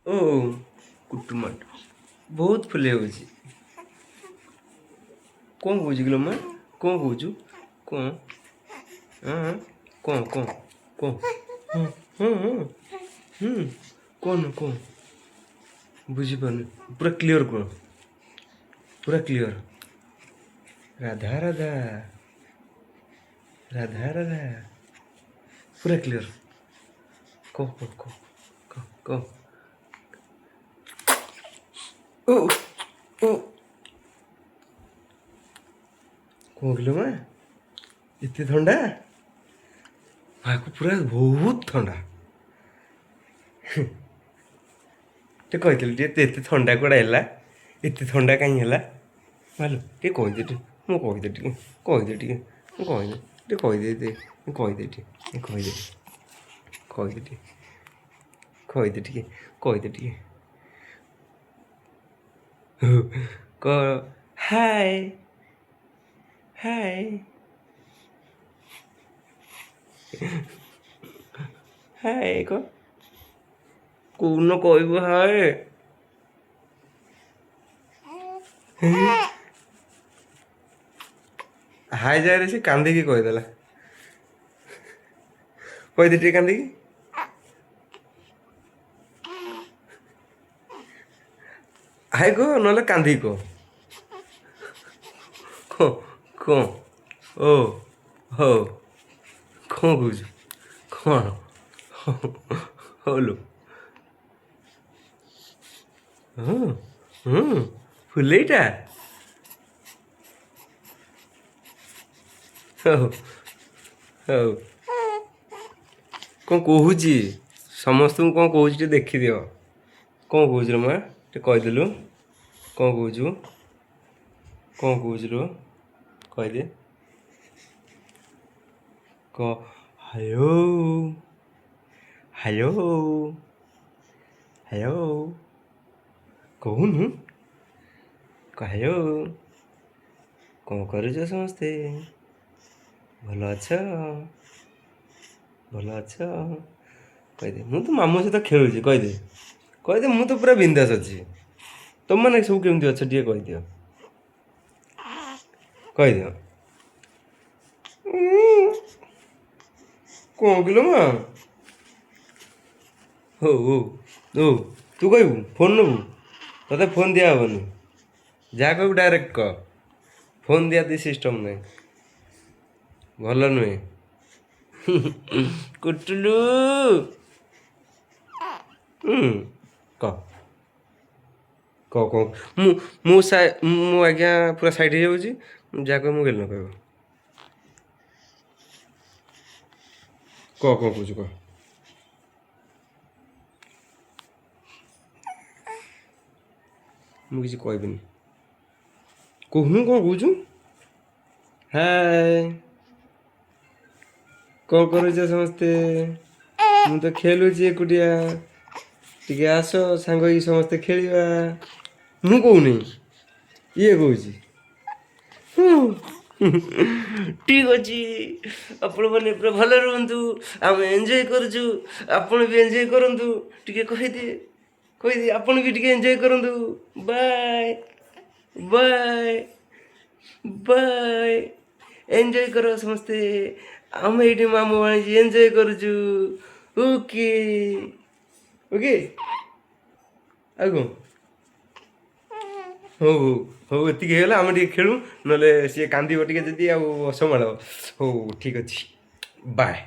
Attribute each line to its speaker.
Speaker 1: ଓ କୁଟୁମାଟ ବହୁତ ଫୁଲେଇ ହେଉଛି। କ'ଣ କହୁଛୁ କିଲୋ ମା? କ'ଣ କହୁଛୁ? କ'ଣ? ହଁ, କ'ଣ କ'ଣ କ'ଣ? ହଁ ହଁ ହଁ ହୁଁ କ'ଣ କ'ଣ ବୁଝିପାରୁନି। ପୁରା କ୍ଲିଅର୍ କର, ପୁରା କ୍ଲିଅର୍। ରାଧା ରାଧା ରାଧା ରାଧା, ପୁରା କ୍ଲିଅର୍ କହ, କହ, କହ, କହ, କହ। ଓ ଓ, କ'ଣ କିଲୋ ମା, ଏତେ ଥଣ୍ଡା? ମାକୁ ପୁରା ବହୁତ ଥଣ୍ଡା। ଟିକେ କହିଥିଲି ଟିକେ, ଏତେ ଥଣ୍ଡା କୁଆଡ଼େ ହେଲା? ଏତେ ଥଣ୍ଡା କାହିଁ ହେଲା? ମାଲୋ, ଟିକେ କହିଦେ ଟିକେ, ମୁଁ କହିଦେ ଟିକେ, କହିଦେ ଟିକେ, ମୁଁ କହିଦେ ଟିକେ, କହିଦେ ଦେ, କହିଦେ ଟିକେ, କହିଦେ, କହିଦେ ଟିକେ, କହିଦେ ଟିକେ, କହିଦେ ଟିକେ। କହ ହାଏ, ହାଏ, ହାଏ କହ। କୋଉନ କହିବୁ ହାଏ? ହାଏ ଜାଗାରେ ସେ କାନ୍ଦିକି କହିଦେଲା। କହିଦେ ଟିକେ କାନ୍ଦିକି। ହାଏ କହ, ନହେଲେ କାନ୍ଦିକି କହ। କଣ କଣ? ଓ ହଉ, କ'ଣ କହୁଛୁ? କ'ଣ ହଉଲୋ? ହଁ ହଁ, ଫୁଲେଇଟା। ହଉ ହଉ, କ'ଣ କହୁଛି ସମସ୍ତଙ୍କୁ? କ'ଣ କହୁଛି ଟିକେ ଦେଖିଦିଅ। କ'ଣ କହୁଛୁ ରେ ମା? ଟିକେ କହିଦେଲୁ, କ'ଣ କହୁଛୁ? କ'ଣ କହୁଛୁ ଲୋ? କହିଦେ, କହ। ହାୟୋ ହାୟୋ ହାୟୋ, କହୁନୁ, କହ ହାୟୋ। କ'ଣ କରୁଛ ସମସ୍ତେ? ଭଲ ଅଛ? ଭଲ ଅଛ? କହିଦେ। ମୁଁ ତ ମାମୁଁ ସହିତ ଖେଳୁଛି, କହିଦେ, କହିଦେ। ମୁଁ ତ ପୁରା ବିନ୍ଦାସ ଅଛି। ତମମାନେ ସବୁ କେମିତି ଅଛ ଟିକେ କହିଦିଅ, କହିଦିଅ। କ'ଣ କିଲୋ ମା? ହଉ ହଉ ହଉ, ତୁ କହିବୁ? ଫୋନ୍ ନେବୁ? ତୋତେ ଫୋନ୍ ଦିଆହେବନି। ଯାହା କହିବୁ ଡାଇରେକ୍ଟ କହ। ଫୋନ୍ ଦିଆଦି ସିଷ୍ଟମ୍ ନାହିଁ, ଭଲ ନୁହେଁ। କୁଟୁଲୁ, କହ, କହ, କହ। ମୁଁ ମୁଁ ମୁଁ ଆଜ୍ଞା ପୁରା ସାଇଡ଼୍ ହେଇଯାଉଛି। ଯାହା କହିବ ମୁଁ ଗେଲ ନ କହିବ। କହ, କ'ଣ କହୁଛୁ କହ। ମୁଁ କିଛି କହିବିନି। କହୁନୁ, କ'ଣ କହୁଛୁ? ହାଏ, କ'ଣ କରୁଛ ସମସ୍ତେ? ମୁଁ ତ ଖେଳୁଛି ଏକୁଟିଆ। ଟିକେ ଆସ, ସାଙ୍ଗ ହେଇକି ସମସ୍ତେ ଖେଳିବା। ମୁଁ କହୁନି, ଇଏ କହୁଛି। ଠିକ୍ ଅଛି, ଆପଣମାନେ ପୁରା ଭଲ ରୁହନ୍ତୁ। ଆମେ ଏନ୍ଜୟ କରୁଛୁ, ଆପଣ ବି ଏନ୍ଜୟ କରନ୍ତୁ। ଟିକେ କହିଦେ, କହିଦେ, ଆପଣ ବି ଟିକେ ଏନ୍ଜୟ କରନ୍ତୁ। ବାଏ ବାଏ ବାଏ, ଏନ୍ଜୟ କର ସମସ୍ତେ। ଆମେ ଏଇଠି ମାମୁଁ ଭାଣିଜୀ ଏନ୍ଜୟ କରୁଛୁ। ଓକେ ଓକେ, ଆଉ କ'ଣ? ହଉ ହଉ ହଉ, ଏତିକି ହେଇଗଲା। ଆମେ ଟିକେ ଖେଳୁ, ନହେଲେ ସିଏ କାନ୍ଦିବ ଟିକେ ଯଦି ଆଉ ଅସମ୍ଭାଳ। ହଉ, ଠିକ୍ ଅଛି, ବାଏ।